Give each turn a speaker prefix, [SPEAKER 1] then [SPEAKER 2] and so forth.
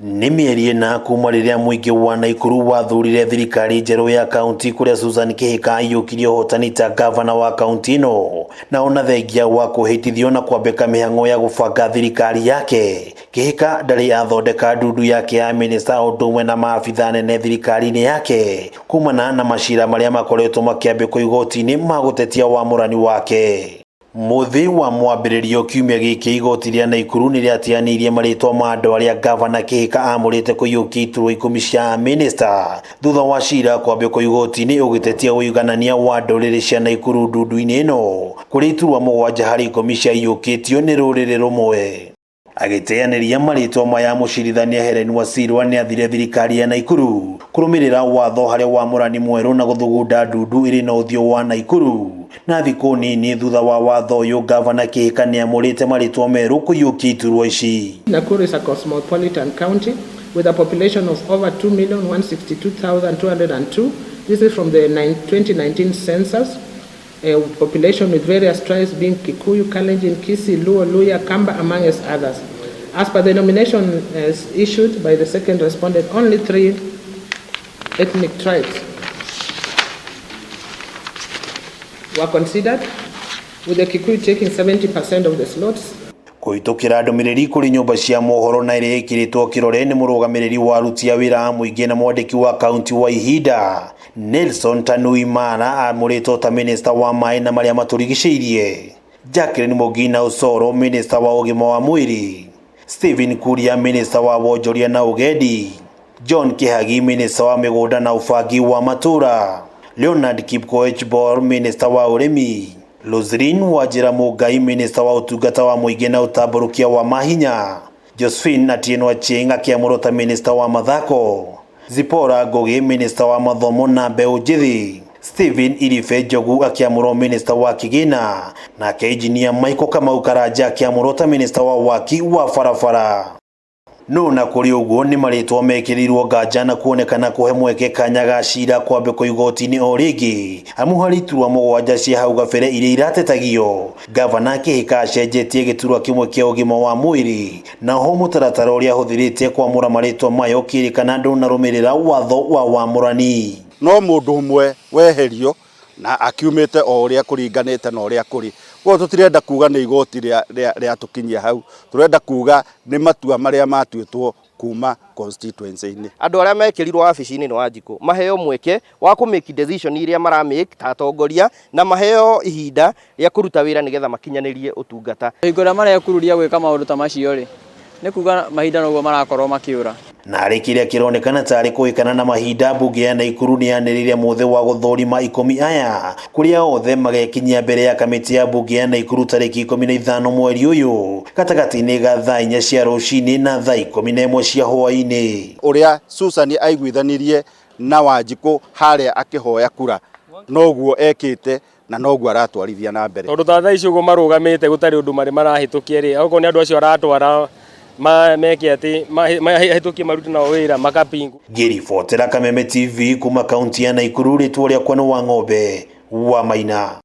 [SPEAKER 1] Nĩ mĩeri ĩna kuma rĩrĩa mũingĩ wa Naikuru wathurire thirikari njerũ ya kaunti kũrĩa Susan Kihika aiyũkirie ũhotani ta gavana wa kaunti ĩno, na ona thengia wa kũhĩtithio na kwambĩka mĩhang'o ya gũbanga thirikari yake. Kihika ndarĩ athondeka ndundu yake ya minista o ũndũ ũmwe na maabitha anene thirikari-inĩ yake kumana na macira marĩa makoretwo makĩambĩkwo igoti-inĩ ma gũtetia wamũrani wake. Mũthĩ wa mwambĩrĩrio kiumia gĩkĩ, igoti rĩa Naikuru nĩ rĩateanĩirie marĩtwa ma andũ arĩa gavana Kihika amũrĩte kũiyũkia iturwa 10 cia minista thutha wa cira kwambĩkwo igoti-inĩ ũgĩtetia ũiganania wa ndũrĩrĩ cia Naikuru ndundu-inĩ ĩno, kũrĩa iturwa 7 harĩ 10 ciaiyũkĩtio nĩ rũrĩrĩ rũmwe. Agĩteanĩria marĩtwa maya, mũcirithania Helen Wasirwa nĩ athire thirikari ya Naikuru kũrũmĩrĩra watho harĩa wamũrani mwerũ na gũthugunda ndundu ĩrĩ na ũthiũ wa Naikuru. Na thikũ nini thutha wa watho ũyũ, gavana Kihika nĩ amũrĩte marĩtwa merũ kũiyũkia iturwa ici.
[SPEAKER 2] Nakuru is a cosmopolitan county with a population of over 2,162,202. This is from the 2019 census. A population with various tribes being Kikuyu, Kalenjin, Kisii, Luo, Luhya, Kamba, amongst others. As per the nomination as issued by the second respondent, only 3 ethnic tribes were considered, with the Kikuyu taking 70% of the slots.
[SPEAKER 1] Kũhĩtũkĩra ndũmĩrĩri kũrĩ nyũmba cia mohoro na ĩrĩa ĩkĩrĩtwo kĩrore nĩ mũrũgamĩrĩri wa aruti a wĩra a mũingĩ na mwandĩki wa kaunti wa ihinda Nelson Tanui Mara amũrĩtwo ta minista wa maĩ na marĩa matũrigicĩirie, Jacqueline Mugina Osoro minista wa ũgima wa mwĩrĩ, Stephen Kuria minista wa wonjoria na ũgendi, John Kihagi minista wa mĩgũnda na ũbangi wa matũũra, Leonard Kipkoech Bor minista wa ũrĩmi, Roselyn Wanjĩra Mũngai minista wa ũtungata wa mũingĩ na ũtambũrũkia wa mahinya, Josephine Atieno Achieng akĩamũrwo ta minista wa mathako, Zipporah Ngugi minista wa mathomo na mbeũ njĩthĩ, Stephen Iribe Njogu akĩamũrwo minista wa kĩgĩna, nake injinia Michael Kamau Karanja akĩamũrwo ta minista wa waki wa barabara. No na kũrĩ ũguo, nĩ marĩtwa mekĩrĩirwo nganja na kuonekana kũhe mweke kanya ga cira kwambĩkwo igoti-inĩ o rĩngĩ, amu harĩ iturwa 7 cia hau gabere iria iratetagio. Gavana Kihika acenjetie gĩturwa kĩmwe kĩa ũgima wa mwĩrĩ, na ho mũtaratara ũrĩa ahũthĩrĩte kwamũra marĩtwa mayo ũkĩrĩkana ndũnarũmĩrĩra watho wa wamũrani.
[SPEAKER 3] No mũndũ ũmwe weherio na akiumĩte o ũrĩa kũringanĩte na ũrĩa kũrĩ. Koguo tũtirenda kuga nĩ igoti rĩatũkinyia hau, tũrenda kuga nĩ matua marĩa matuĩtwo kuma constituency-inĩ.
[SPEAKER 4] Andũ arĩa mekĩrirwo wabici-inĩ nĩ Wanjikũ maheo mweke wa kũ make decision iria mara make ta atongoria, na maheo ihinda rĩa kũruta wĩra nĩgetha makinyanĩrie ũtungata.
[SPEAKER 5] Hingo ĩrĩa marekũrũria gwĩka maũndũ ta macio rĩ, nĩ kuga mahinda noguo marakorwo makĩũra.
[SPEAKER 1] Na harĩ kĩrĩa kĩronekana tarĩ kũhĩkana na mahinda, mbunge ya Naikuru nĩ yanĩrĩire mũthĩ wa gũthũrima 10 aya, kũrĩa othe magekinyia mbere ya kamĩtĩ ya mbunge ya Naikuru tarĩki 15 mweri ũyũ, gatagatĩ-inĩ ga thaa 4 cia rũcinĩ na thaa 11 cia hwaĩ-inĩ.
[SPEAKER 3] Ũrĩa Susan aiguithanirie na Wanjikũ harĩa akĩhoya kura, noguo ekĩte na noguo aratwarithia na mbere.
[SPEAKER 6] Tondũ ta thaa ici ũguo marũgamĩte gũtarĩ ũndũ marĩ marahĩtũkia rĩ, okorwo nĩ andũ acio aratwara meke atĩ mahĩtũkie marute nao wĩra makapingwo.
[SPEAKER 1] Ngĩribotera Kameme TV kuma kaunti ya Naikuru, rĩtwa rĩakwa nĩ Wang'ombe wa Maina.